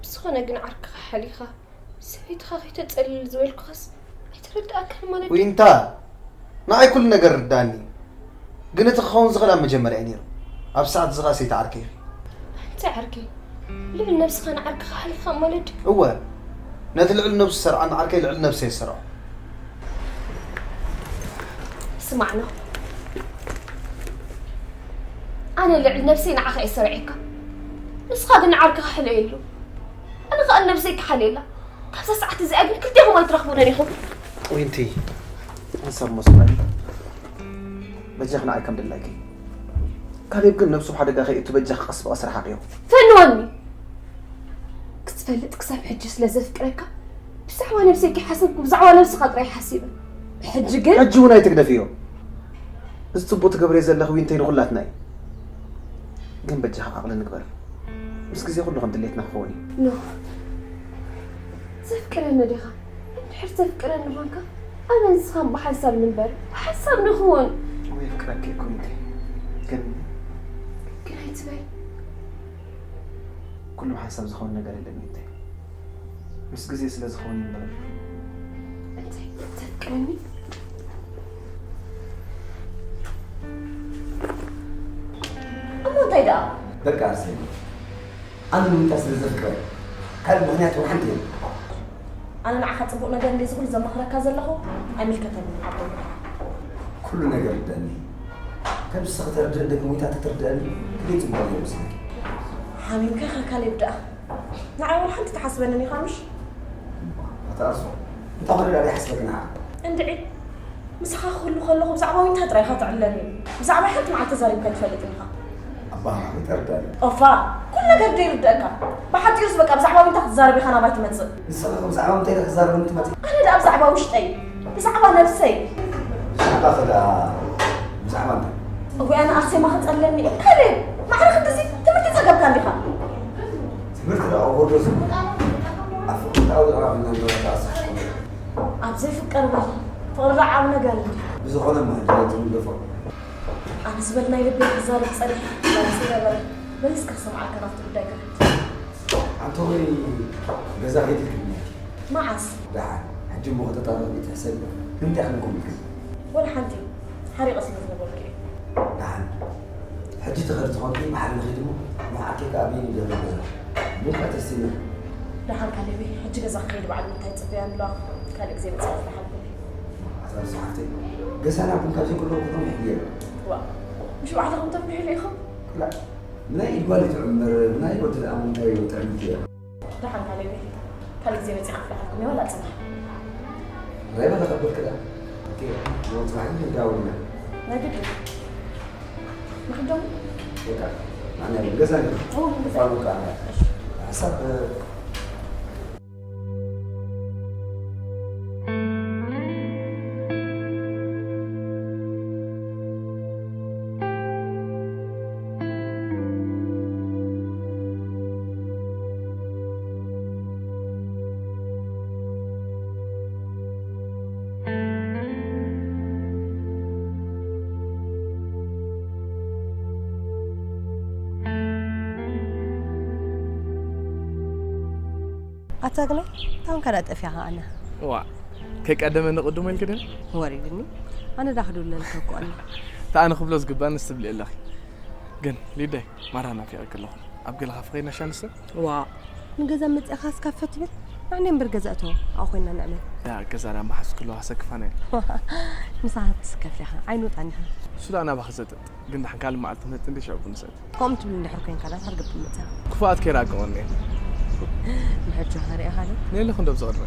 ብዝኾነ ግን ዓርክኻ ሓሊኻ ሰበይትኻ ከይተጸልል ዝበልኩኻስ ኣይተረድኣካን ማለት ድዩ? ዊንታ ንዓይ ኩሉ ነገር ይርድኣኒ እዩ። ግን እቲ ክኸውን ዝኽእል ኣብ መጀመርያ እዩ ነይሩ። ኣብዚ ሰዓት እዚ ኸኣ ሰይቲ ዓርከይ ኢኺ። ኣንታ ዓርከይ ልዑል ነብስኻ ንዓርክኻ ሓሊፍካ ማለት ድዩ? እወ ነቲ ልዑል ነብሱ ዝሰርዓ ንዓርከይ ልዑል ነብሰይ ዝሰርዖ። ስማዕ ኖህ ኣነ ልዕሊ ነብሰይ ንዓኻ እየ ሰሪዐካ ንስኻ ግን ንዓርክኻ ሕለየሉ። ኣነ ከኣ ንነብሰይ ክሓልየላ። ካብዛ ሰዓት እዚኣ ግን ክልቴኹም ኣይትረኽቡንን ኢኹም። ዊንቲ ሓንሳብ እሞ ስምዒ። በጃኺ ንዓይ ከም ድላይኪ። ካሌብ ግን ነብሱ ኣብ ሓደጋ ከየእቱ በጃኺ ቀስ ብቐስ ርሓቕዮ። ፈንወኒ! ክትፈልጥ ክሳብ ሕጂ ስለ ዘፍቅረካ ብዛዕባ ነብሰይ ከይሓሰብኩ ብዛዕባ ነብስኻ ጥራይ ሓሲበ። ሕጂ ግን ሕጂ እውን ኣይትግደፍዮ። እዚ ጽቡቕ ትገብርዮ ዘለኺ ዊንተይ ንኹላትና እዩ። ግን በጃኺ ዓቕሊ ንግበር። ምስ ግዜ ኩሉ ከም ድሌትና ክኸውን እዩ። ኖህ፣ ዘፍቅረኒ ዲኻ? እንድሕር ዘፍቅረኒ ኾንካ ኣነ ንስኻን ብሓንሳብ ንንበር፣ ብሓንሳብ ንኹን። እወ የፍቅረኪ እኮ ዊንተይ። ግን ግን ኣይትበል። ኩሉ ብሓንሳብ ዝኸውን ነገር የለን ዊንተይ። ምስ ግዜ ስለ ዝኸውን እዩ እምበር። እንታይ ተፍቅረኒ? እሞ እንታይ ደኣ? በቃ ኣርሴማ፣ ኣነ ንምንታይ ስለ ዘፍቅረ ካልእ ምኽንያት እውን ሓንቲ የለን። ኣነ ንዓኻ ጽቡቕ ነገር እንድየ ዝኹሉ ዘማኽረካ ዘለኹ ኣይምልከተንን ዓቦይ። ኩሉ ነገር ይርደኣኒ። ከም ንስኺ ተረድእን ደቂ ሞይታ ተትርድእኒ ክንደይ ጽቡቕ ነይሩ መስለኪ። ሓሚምካ ኢኻ ካሌብ ደኣ። ንዓይ ወላ ሓንቲ ትሓስበንን ኢኻ ምሽ? ኣታ ኣርሶ እንታይ ኾነ ደኣ ዘይሓስበኪ ንዓ? እንድዒ ምሳኻ ክህሉ ከለኹ ብዛዕባ ዊንታ ጥራይ ኢኻ ተዕልለኒ። ብዛዕባይ ሓንቲ መዓልቲ ተዛሪብካ ኣይትፈልጥን ኢኻ። ኣባኻ ይተርዳኒ። ኦፋ ኩሉ ነገር ዶ ይርደኣካ? ብሓጺሩስ በቃ ብዛዕባ ዊንታ ክትዛረብ ኢኻ ናባይ ትመጽእ። ንስኺ ኸ ብዛዕባ ምንታይ ኢኺ ክትዛረብኒ ትመጺ? ኣነ ደኣ ብዛዕባ ውሽጠይ፣ ብዛዕባ ነብሰይ። ብዛዕባኺ ደኣ ብዛዕባ እንታይ? እዋይ ኣነ ኣርሴማ ክጸልለኒ እዩ። ካልእ ማዕረ ክንድዚ ትምህርቲ ጸገብካ እንዲኻ። ትምህርቲ ደኣ ወርዶ ዝብል ኣብ ፍቕሪ ደኣ ውቕራብ እናንበረ ደኣ ስሕቶ። ኣብ ዘይፍቀር በል ፍቕሪ ደኣ ዓቢ ነገር እዩ። ብዝኾነ እሞ ሕጂ ነቲ ንግደፎ። ኣነ ዝበል ናይ ልበይ ክዛረብ ጸኒሐ ላምሲ ነበረ በል እስከ ክሰምዓካ ናብቲ ጉዳይ ክኸይድ። ኣንቶኒ ገዛ ከይድልክኒ ነይርኪ። መዓስ? ደሓን ሕጂ እሞ ከተጣበቂ ትሕሰቢ ንምንታይ ክነኩም ኢልክኒ? ወላ ሓንቲ ሓሪቐ ስለ ዝነበርኩ እየ። ደሓን ሕጂ ትኸዲ ተኾንኪ ብሓደ ንኺድ እሞ ንዓርከይ ከኣ ኣበይን እዩ ዘሎ ገዛ? ቡን ከኣ ተስቲና። ደሓን ካሌበይ ሕጂ ገዛ ክኸይድ በዓል ምንታይ ጽበያ ኣለዋ ካልእ ግዜ መጺኣ ክልሓልኩኒ። ኣታ ርሱ ሓፍተይ ገዛና ቡን ካብ ዘይብሉ ክኾን ይሕየሉ። ዋእ ምሽ ባዕልኹም ተፍልሕሉ ኢኹም? ክላእ ብናይ ኢድ ጓል እዩ ጥዑም እምበር ብናይ ወዲ ደኣ ምንታይ እዩ ጥዕምቲ እያ። ደሓን ካሌበይ ካልእ ግዜ መፂኣ ክፍልሓልኩም እየ ዋላ ፅባሕ። ራይ በለ ከበድክ ደኣ። ኦኬ፣ ሞ ፅባሕ ግን ይዳወልና። ናይ ግድን። ንኽደሙ? በቃ ንዓና የለን ገዛ ንግባ። ፋሉካ ሓሳብ ኣታ ግናይ ታውን ካዳ ጠፊኻ ኣነ። ዋ ከይቀደመ ንቕድሞ ኢልክ ድን ወሪድኒ። ኣነ ዳ ክድውለልካ እኮ ኣነ። ተኣነ ክብሎ ዝግባኒ ስትብሊ ኣለኺ። ግን ሊደይ ማራ ናፊቐ ከለኹ ኣብ ገለ ካፈ ኸይና ሻንስተ ዋ ንገዛ መፅእኻ እስካፈ ትብል። ንዓኒ እምበር ገዛ እቶ ኣብኡ ኮይና ንዕመል። ያ ገዛ ዳ መሓዝ ከለዋ ሰክፋና ንስኻ ትስከፍ ኢኻ ዓይኑ ጣኒኻ። ሱዳ ናባኺ ዘጠጥ ግን ዳሕን ካልእ መዓልቲ መጥ እንዲ ሽዕቡ ንሰጥ። ከምኡ ትብል እንድሕር ኮይንካ ዳታ ርግብ ትመጽእ። ክፉኣት ከይራቀወኒ እየ። ምሕር ጆሃር ኢኻ ዶ? ነየለኹ እንዶ ብዝቐድመ።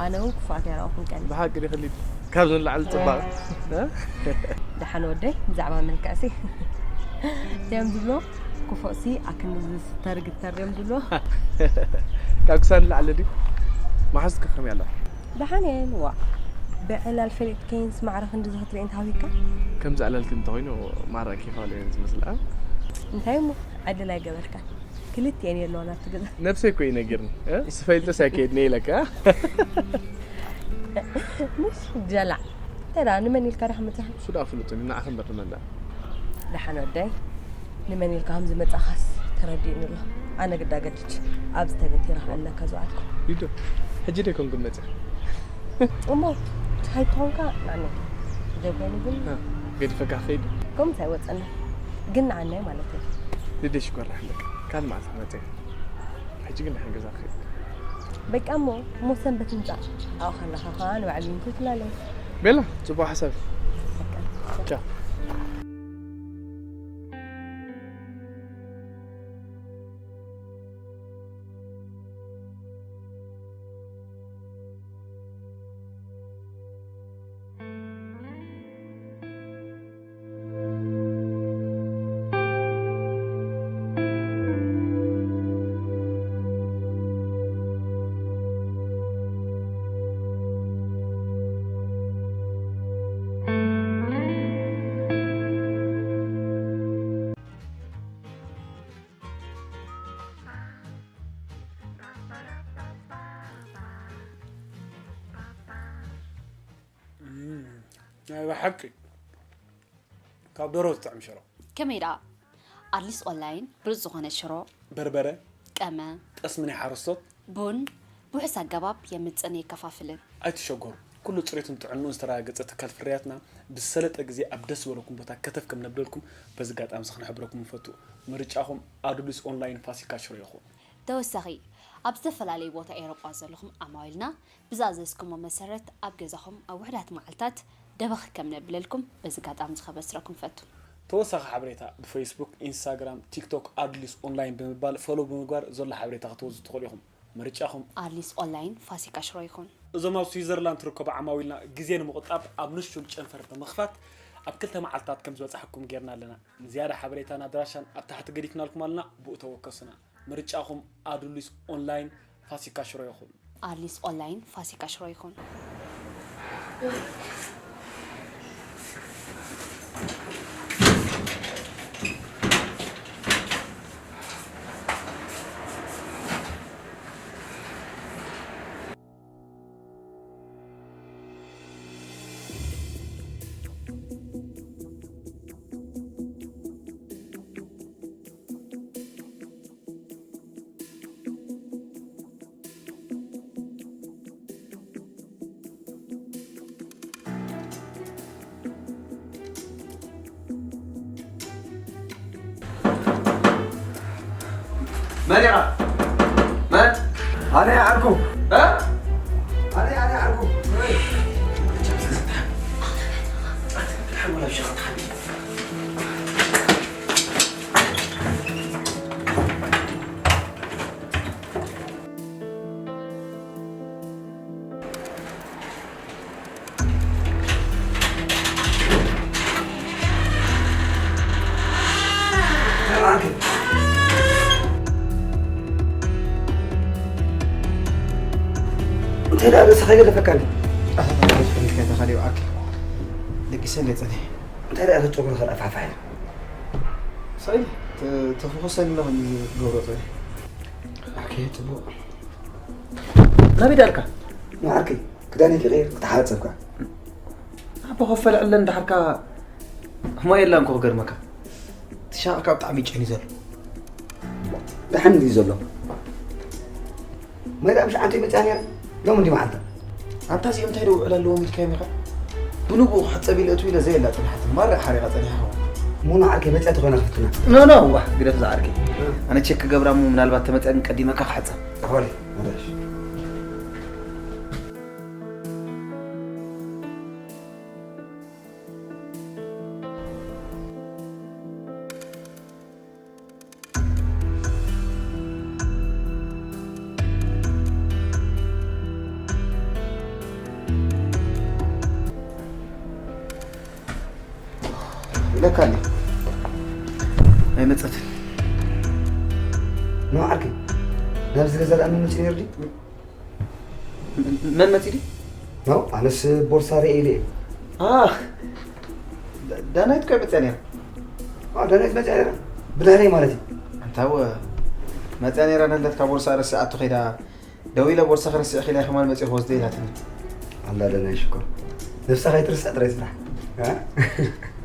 ኣነ እውን ክፉኣት ኣይረኣኹን ቀኒ። ብሓቂ ዲኺ ሊድ? ካብዚ ንላዕሊ ጽባቐ። ደሓን ወደይ ብዛዕባ መልክዕሲ እንታይ እዮም ዝብሎ? ክፉእሲ ኣክንዲ ዝስተር ግተር እዮም ዝብሎ። ካብ ክሳድ ንላዕሊ ድዩ? መሓዝትኪ ከመይ ኣላ? ደሓን እየን ዋእ ብዕላል ፈሊጥከይንስ ማዕረ ክንድዚ ክትርእየን ተሃዊካ? ከምዚ ዕላልኪ እንተኾይኑ ማራ ኪፋል እየን ዝመስላ። እንታይ እሞ ዕድል ኣይገበርካን ክልቲኤን የለዋን ኣብቲ ገዛ። ነብሰይ እኮ እዩ ነጊርኒ። ስፈይልጥስ ኣይከይድኒ ኢለካ። ምሽ ጀላዕ እንታይ ደኣ ንመን ኢልካ ደኣ ክመጽኻ? እሱ ደኣ ፍሉጥ እዩ ንዓኺ እምበር ንመን ደኣ። ደሓን ወደይ ንመን ኢልካ ከም ዝመጻኻስ ተረዲእኒ ኣሎ። ኣነ ግዳ ገድድ ኣብዚ ተገቲረ ክዕልለካ ዝወዓልኩ። ሊዱ፣ ሕጂ ዶ ይኮን ግን መጺኣ? እሞ ትሃይ ተኾንካ ንዓነይ ዘይኮይኑ ግን እ፣ ገዲፈካ ክኸይድ? ከምኡስ ኣይወጸኒ ግን ንዓነይ ማለት እዩ። ሊደይ ሽኮር ርሕለካ ካልእ መዓልቲ ክመጽእ እየ። ሕጂ ግን ንሓን ገዛ ክኸይድ። በቃ እሞ እሞ ሰንበት ምጻእ ኣብኡ ከለኻ ኸኣ ንባዕል ይንኩ ትላለይ። ቤላ ጽቡቕ ሓሳብ እዩ። ቻው። ናይ ብሓቂ ካብ ደሮ ዝጥዕም ሽሮ። ከመይ ደኣ? ኣድሊስ ኦንላይን ብሉጽ ዝኾነ ሽሮ፣ በርበረ፣ ቀመ፣ ጠስሚ ናይ ሓረስቶት፣ ቡን ብውሑስ ኣገባብ የምጽእን የከፋፍልን። ኣይትሸገሩ፣ ኩሉ ጽሬቱን ጥዕንኡን ዝተረጋገጸ ትካል ፍርያትና ብዝሰለጠ ግዜ ኣብ ደስ ዝበለኩም ቦታ ከተፍ ከም ነብለልኩም በዚ ኣጋጣሚ እዚ ክንሕብረኩም ንፈቱ። ምርጫኹም ኣዱሊስ ኦንላይን ፋሲካ ሽሮ ይኹን። ተወሳኺ፣ ኣብ ዝተፈላለዩ ቦታ ኤውሮጳ ዘለኹም ዓማዊልና ብዝኣዘዝኩሞ መሰረት ኣብ ገዛኹም ኣብ ውሑዳት መዓልታት ደበኽ ከም ነብለልኩም በዚ ኣጋጣሚ እዚ ከበስረኩም እፈቱ። ተወሳኺ ሓበሬታ ብፈይስቡክ፣ ኢንስታግራም፣ ቲክቶክ ኣድሊስ ኦንላይን ብምባል ፎሎው ብምግባር ዘሎ ሓበሬታ ክትወስዱ ትኽእሉ ኢኹም። ምርጫኹም። ኣድሊስ ኦንላይን ፋሲካ ሽሮ ይኹን። እዞም ኣብ ስዊዘርላንድ ትርከቡ ዓማዊልና ግዜ ንምቑጣብ ኣብ ንሹል ጨንፈር ብምኽፋት ኣብ ክልተ መዓልትታት ከም ዝበጻሕኩም ጌርና ኣለና። ንዝያዳ ሓበሬታን ኣድራሻን ኣብ ታሕቲ ገዲፍናልኩም ኣለና፣ ብኡ ተወከሱና። ምርጫኹም ኣዱሊስ ኦንላይን ፋሲካ ሽሮ ይኹን። ኣድሊስ ኦንላይን ፋሲካ ሽሮ ይኹን። መን ኢኻ? መን? ኣነ ዓርኩ። እ? ኣነ፣ ኣነ ዓርኩ። እንታይ ደኣ ርእስኻ ይገደፈካ እንዴ? ኣታ ተመለስ ፈሊጥካ ተኻልዮ ኣኪ። ደቂሰ እንዴ ጸኒሐ። እንታይ ደኣ ተጨጉሩ ኸልኣፋፋ ኢለ። ሳይ ተፈኾሰኒ ኣለኹ ገብሮ ጸኒሐ። ኣኪ ጽቡቕ። ናበይ ደኣ ኣልካ? ንዓርከይ ክዳነይ ክቕይር ክትሓጸብካ። ኣቦ ከፈል ዕለ እንዳሕርካ ህማ የላን ኮ ክገርመካ። ትሻቕካ ብጣዕሚ ጨኒ ዘሎ። ደሓን ድዩ ዘሎ? መርያ ምሽ ዓንተይ መጽያ ነይራ። ሎም እንዲ መዓልታ። ኣንታ እዚኦም እንታይ ደው ዕላ ኣለዎም ኢልካዮም ኢኻ? ብንግኡ ክሕጸብ ኢለ እትው ኢለ ዘየላ ጽንሓት ማራ ሓሪቓ ጸኒሓ ኸው። ሙና ዓርከይ መጽያ ተኾይና ክፍትና። ኖ፣ ኖ፣ ዋ፣ ግደፍ ዝዓርከይ። እ። ኣነ ቸክ ክገብራ እሞ ምናልባት ተመጽያ ግን ቀዲመካ ክሕጸብ። ኣሕዋለይ፣ መለሽ። ኢለካ እንዴ? ኣይመጸትን። ኖ ዓርከይ፣ ናብዚ ገዛ ደኣ መን መጺኡ ነይሩ ድዩ? መን መጺኡ ድዩ? ኖ፣ ኣነስ ቦርሳ ርእየ ኢለ እየ። ኣ፣ ዳ-፣ ዳናይት እኮ እያ መጺኣ ነይራ። ኣ፣ ዳናይት መጺኣ ነይራ? ብድሕረይ ማለት እዩ። ኣንታ እወ፣ መጺኣ ነይራ፣ ነለትካ ቦርሳ ረሲዓቶ ከይዳ ደው ኢለ ቦርሳኺ ረሲዕኺ ኢላ ከማን መፂኡ ክወስዶ ኢላትኒ። ኣላ ደናይ ሽኮር። ነብሳ ከይትርስዕ ጥራይ ስራሕ። እ?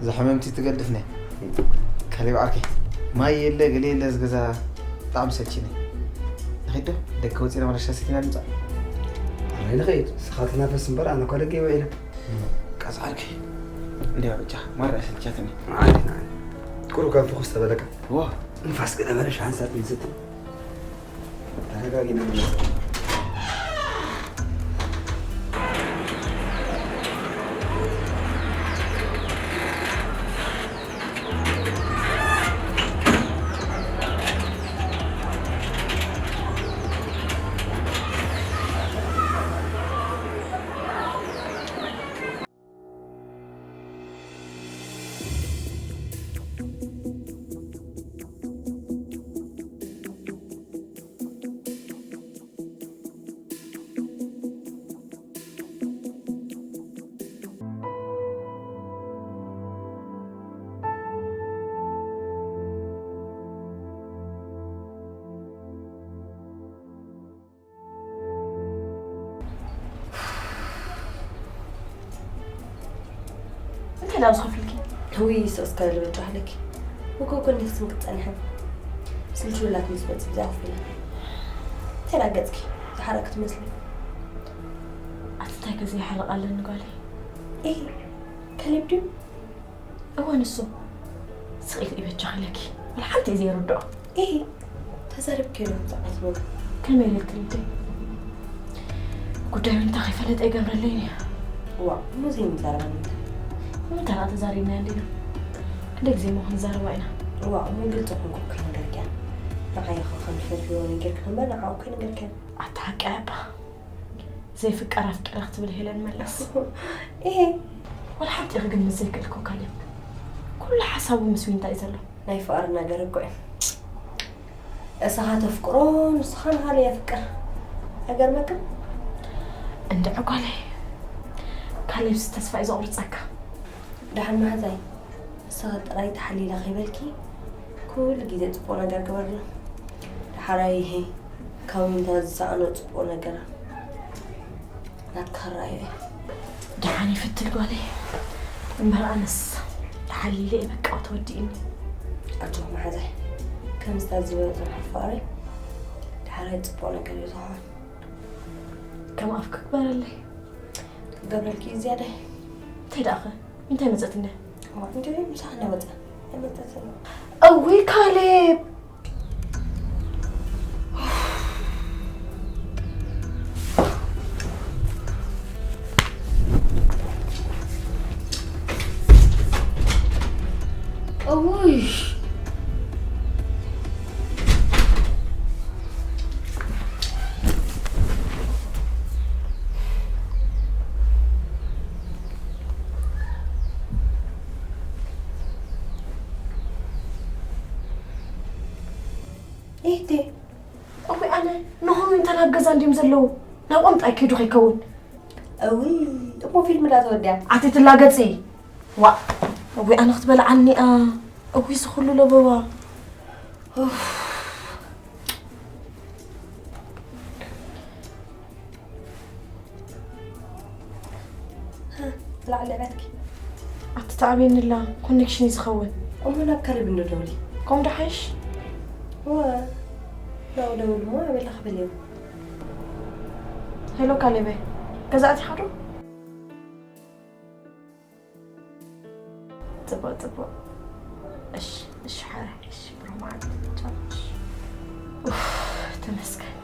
እዛ ሕመምቲ ትገድፍኒ። ካሌብ ዓርከይ፣ ማይ የለ፣ ገለ የለ፣ እዚ ገዛ ብጣዕሚ ሰልቺኒ። ንኸይድ ዶ? ደገ ወፂና ዋላ ሻሂ ሰቲና ንምፃእ? ኣረ ንኸይድ። ንስኻ ትናፈስ እምበር፣ ኣነ እኳ ደገ ይውዒለ። ቃዝ ዓርከይ። እንዲያ በጃ፣ ማራ ሰልቻትኒ። ንዓይ፣ ንዓይ። ቁሩብ ከም ፍኹስ ተበለካ። ዋ። ንፋስ ገለ በለ፣ ሻሂ ሰቲ ንስቲ። ተረጋጊና ንመጽእ። እንታይ ደኣ ዝኸፍልኪ? ውይ፣ ስቕ እስከ በሊ በጃ ኣለኪ። እኮ እኮ እንዲህ ስም ክትጸንሕን። ስልችውላት ምስ መጽእ ብዚኣ ኮፍ ኢለ። እንታይ ደኣ ገጽኪ ዝሓረቅ ክትመስሊ? ኣቲ እንታይ ከ ዘይሓርቕ ኣለኒ ጓለይ? ኤህ፣ ካሌብ ድዩ? እወ፣ ንሱ። ስቕ ኢልኪ በጃኺ ኢለኪ። ወላ ሓንቲ እየ ዘይርድኦ። ኢሂ፣ ተዛሪብክዮ ዶ ብዛዕባ እቲ ነገር? ከመይ ኢለ ክርድእ? ጉዳዩ እንታይ ከይፈለጠ ይገብረለይ እዩ። ዋእ፣ እሞ ዘይምዛረባ ንምንታይ? ንምንታይ ደኣ ተዛሪብናዮ እንዲና? ክንደይ ግዜ እሞ ክንዛረባ ኢና? ዋእ፣ እሞ ግልፂ ኮንኩ እኮ ይነገርክያ። ንዓይ ኢኺ ከም ትፈትውዮ ነጊርክኒ እምበር ንዓኡ እኮ ኣይነገርክያን። ኣታ ሓቂ እያ እባ። ዘይፍቀር ኣፍቂረ ክትብል ሄለን መለስ። ኢሂ። ወላ ሓንቲ ኢኺ ግን ምስ ዘይክእል እኮ ካሌብ። ኩሉ ሓሳቡ ምስ ዊንታ እዩ ዘሎ። ናይ ፍቕሪ ነገር እኮ እዩ። እሳኻ ተፍቅሮ፣ ንስኻ ንኻልእ የፍቅር። ኣይገርመክን? እንድዒ ጓለይ፣ ካሌብስ ተስፋ እዩ ዘቑርጸካ። ደሓን መሓዛይ፣ ንስኻ ጥራይ ተሓሊለ ከይበልኪ፣ ኩሉ ግዜ ጽቡቕ ነገር ግበርሉ። ደሓራይ ካብ ዊንታ ዝሰኣኖ ጽቡቕ ነገር ናትካ ክረኣዮ እየ። ደሓን ይፍትል ጓለይ። እምበር ኣነስ ተሓሊለ እየ በቃ ተወዲእኒ። ኣጆኺ መሓዛይ፣ ከምዚ ዝበለ ጽንዓት ፍቕሪ ደሓራይ ጽቡቕ ነገር እዩ ዝኸውን። ከም ኣፍኪ ግበረለይ። ክገብረልኪ እዩ ዝያዳይ። እንታይ ደኣ ኸ? እንታይ መጸት እንደ? እዋ፣ እንደ ምሳሕ ናይ ወጸ። ኣይመጸትን። እውይ ካሌብ! እውይ! ኢህቴ። እውይ ኣነ፣ ንሆም እንተ ናብ ገዛ እንድዮም ዘለዉ፣ ናብኦም ጥራይ ከይዱ ከይከውን። እውይ፣ እሞ ፊልም ዳ ተወድያ? ኣቲ ትላገጺ። ዋእ፣ እውይ ኣነ ክትበልዓኒ እያ። እውይ ዝኹሉ ለበዋ። ኡፍ። ላዕሊ ዕረትኪ። ኣቲ ተኣብየኒ ኣላ፣ ኮኔክሽን እዩ ዝኸውን። እሞ ናብ ካሌብ እንዶ ደውሊ። ከምኡ ዶ ሓይሽ? እወ፣ ናብኡ ደውል እሞ ኣበላ ክብል እዩ። ሄሎ ካሌበይ፣ ገዛ ኣቲኻ ዶ? ጽቡቕ፣ ጽቡቕ። እሺ፣ እሺ፣ ሓራይ፣ እሺ፣ ብሩህ መዓልቲ። ቻው። እሺ። ኡፍ፣ ተመስገን።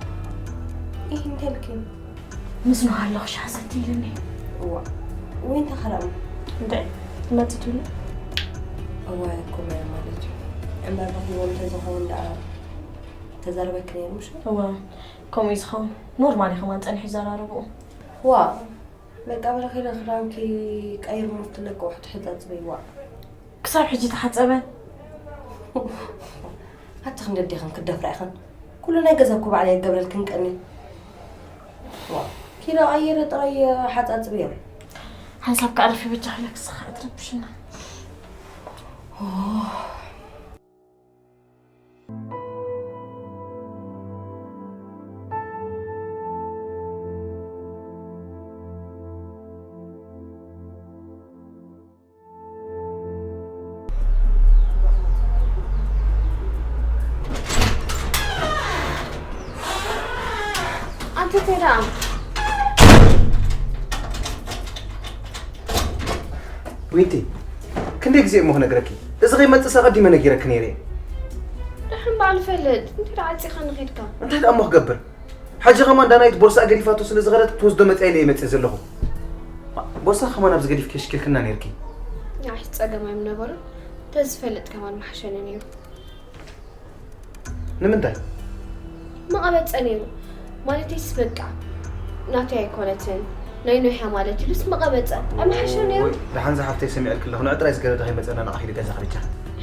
ይህ እንተልክን ምስኑ ኣለኹ ሻሰት ኢልኒ። እዋ፣ ወይ እንተ ኸላም። እንታይ? ትመጽእ ትብሉ? እዋ፣ እኮ ማያ ማለት እዩ። እምበር ረኺቦም እንተዝኸውን ደኣ ተዛረበኪ ነይሩ፣ ምሽ? እዋ፣ ከምኡ እዩ ዝኸውን። ኖርማል እዩ፣ ከማን ጸኒሑ ይዘራረብኡ። ዋ፣ በቃ በረኺ ክዳንኪ ቀይር፣ ሙፍቲ ለቀ፣ ውሕድ ሕጻጽ በይዋ። ክሳብ ሕጂ ተሓጸበ? ኣቲ ክንደዴኽን ክደፍራ ኢኽን? ኩሉ ናይ ገዛ እኮ ባዕለይ ይገብረልክን ቀኒ። ዋ፣ ኪሎ ቀይረ ጥራይ ሓጻጽብዮ። ሓንሳብ ከኣርፊ በጃኺ፣ ለክስኻ ኣይትረብሽና። ኣንተ እንታይ ደኣ? ዊንቲ፣ ክንደይ ግዜ እሞ ክነግረኪ? እዚ ከይመጽእስ ኣቐዲመ ነጊረኪ ነይረ እየ። ደሓን በዓል ፈልጥ፣ እንታይ ደኣ ዓጺኻ ንኸድካ? እንታይ ደኣ እሞ ክገብር? ሕጂ ከማን ዳናይት ቦርሳኣ ገዲፋቶ ስለ ዝኸደት ክትወስዶ መጽኣ ኢለ እየ መጽእ ዘለኹ። ቦርሳ ከማን ኣብዚ ገዲፍኪ ኣሽኪልክና ነይርኪ። ኣይ፣ ጸገም ኣይምነበሮን። ተዝፈልጥ ከማን ምሓሸኒ ነይሩ። ንምንታይ? መቐበጸ ነይሩ። ማለተይስ በቃ ናተይ ኣይኮነትን፣ ናይ ኖህ እያ ማለት ኢሉስ መቐበጸ። ኣይምሓሸኒ ነይሩ? ወይ፣ ደሓን ዝሓፍተይ ሰሚዐልኪ ኣለኹ። ንዕ ጥራይ ዝገደደ ከይመጸና ንዓ ኺዲ ገዛ ኽርጃ።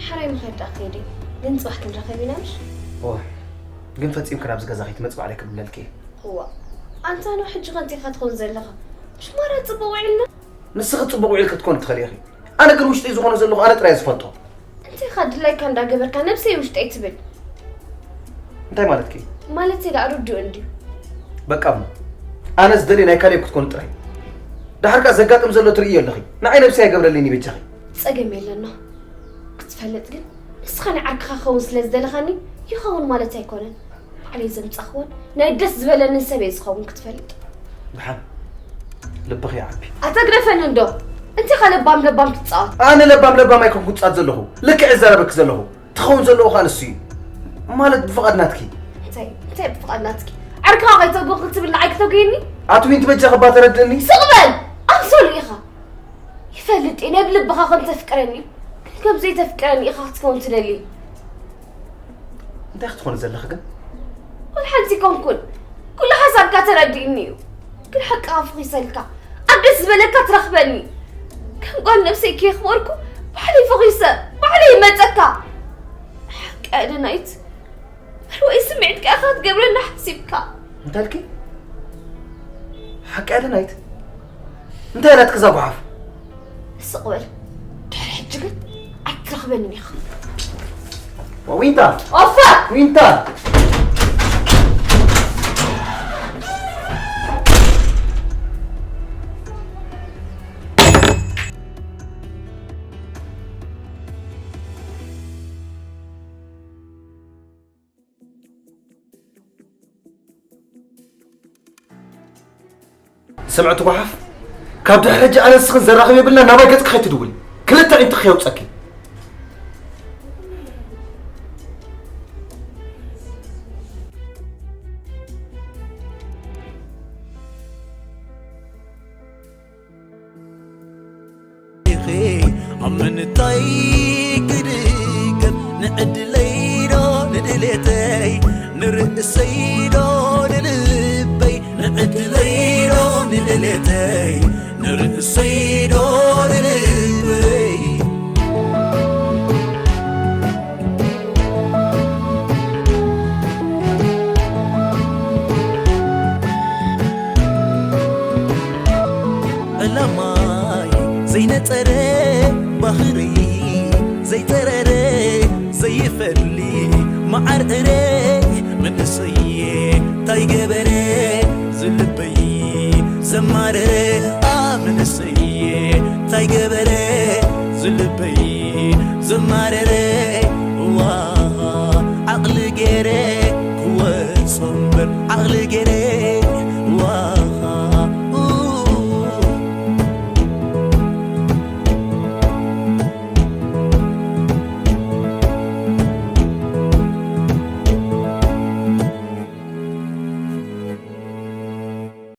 ሓራይ ምኸድ ደኣ ከይደ። ግን ጽባሕ ክንራኸብ ኢና ምሽ? እወ። ግን ፈጺምኪ ናብዚ ገዛ ከይትመጺ ባዕለይ ክብለልኪ እየ። እዋ፣ ኣንታ ኖህ ሕጂ ከ እንታይ ኢኻ ትኸውን ዘለኻ? ምሽ ማራ ጽቡቕ ውዒልና? ንስኺ ጽቡቕ ውዒልኪ ክትኮኒ ትኽእሊ ኢኺ። ኣነ ግን ውሽጠይ ዝኾነ ዘለኹ ኣነ ጥራይ እየ ዝፈልጦ። እንታይ ኢኻ ድላይካ እንዳገበርካ ነብሰይ ውሽጠይ ትብል? እንታይ ማለትኪ? ማለተይ ደኣ ርዱእ እንድዩ። በቃ እሞ፣ ኣነ ዝደልዮ ናይ ካሌብ ክትኮኒ ጥራይ። ደሓር ከኣ ዘጋጥም ዘሎ ትርእዮ ኣለኺ። ንዓይ ነብሰይ ኣይገብረለይን እዩ በጃኺ። ጸገም የለና። ክትፈልጥ ግን፣ ንስኻ ንዓርክኻ ክኸውን ስለ ዝደለኻኒ ይኸውን ማለት ኣይኮነን። ባዕለይ ዘምጻኽዎን ናይ ደስ ዝበለንን ሰብ እየ ዝኸውን ክትፈልጥ። ደሓን ልብኺ ይዓቢ። ኣታ ግደፈኒ እንዶ። እንታይ ኢኻ ለባም ለባም ትጻወት? ኣነ ለባም ለባም ኣይኮንኩ ዝጻወት ዘለኹ። ልክዕ እዛረበኪ ዘለኹ። ትኸውን ዘለዎ ኸኣ ንሱ እዩ። ማለት ብፍቓድ ናትኪ። እንታይ? እንታይ ብፍቓድ ናትኪ? ዓርክኻ ከይተጎኽል ትብል ንዓይ ክተጉየኒ? ኣቲ ዊንቲ በጃኺ እባ ተረድእኒ። ስቕ በል! ኣምሰሉ ኢኻ። ይፈልጥ እየ፣ ናይ ብልብኻ ከም ተፍቅረኒ፣ ግን ከም ዘይተፍቅረኒ ኢኻ ክትከውን ትደሊ። እንታይ ክትኾኒ ዘለኺ ግን? ወላ ሓንቲ ኣይኮንኩን። ኩሉ ሓሳብካ ተረዲእኒ እዩ። ግን ሓቅኻ ፈኺሰልካ። ኣብ ደስ ዝበለካ ትረኽበኒ። ከም ጓል ነብሰይ ከየኽበርኩ፣ ባዕለይ ፈኺሰ፣ ባዕለይ ይመጸካ። ሓቂ ኣደናይት፣ መርወይ ስምዒትካ ኢኻ ትገብረና ሓሲብካ። እንታይ ኢልኪ? ሓቂ ኣደናይት? እንታይ ኢላትኪ እዛ ጓሓፍ? ስቕ በል። ድሕሪ ሕጂ ግን ኣይትረኽበንን ኢኻ። ዊንታ! ኦፋ! ዊንታ! ስምዒ እቲ ጓሓፍ፣ ካብ ድሕሪ ሕጂ ኣነ ንስኽን ዘራኽብ የብልና፣ ናባይ ገጽኪ ከይትድውሊ። ክልተ ዒንትኺ ከየውጸኪ። ኢኺ ኣብ ምንታይ ክድገፍ? ንዕድለይ ዶ ንድሌተይ፣ ንርእሰይ ዶ ንልበይ? ንዕድለይ ዶ ንድሌተይ፣ ንርእሰይ ዶ ንልበይ? ዕላማይ ዘይነጸረ፣ ባህርይ ዘይጸረረ፣ ዘይፈሊ መዓር እረ፣ መንእሰየ ታይ ገበረ፣ ዝልበይ ዘማረረ፣ ኣ መንእሰየ ታይ ገበረ፣ ዝልበይ ዘማረረ።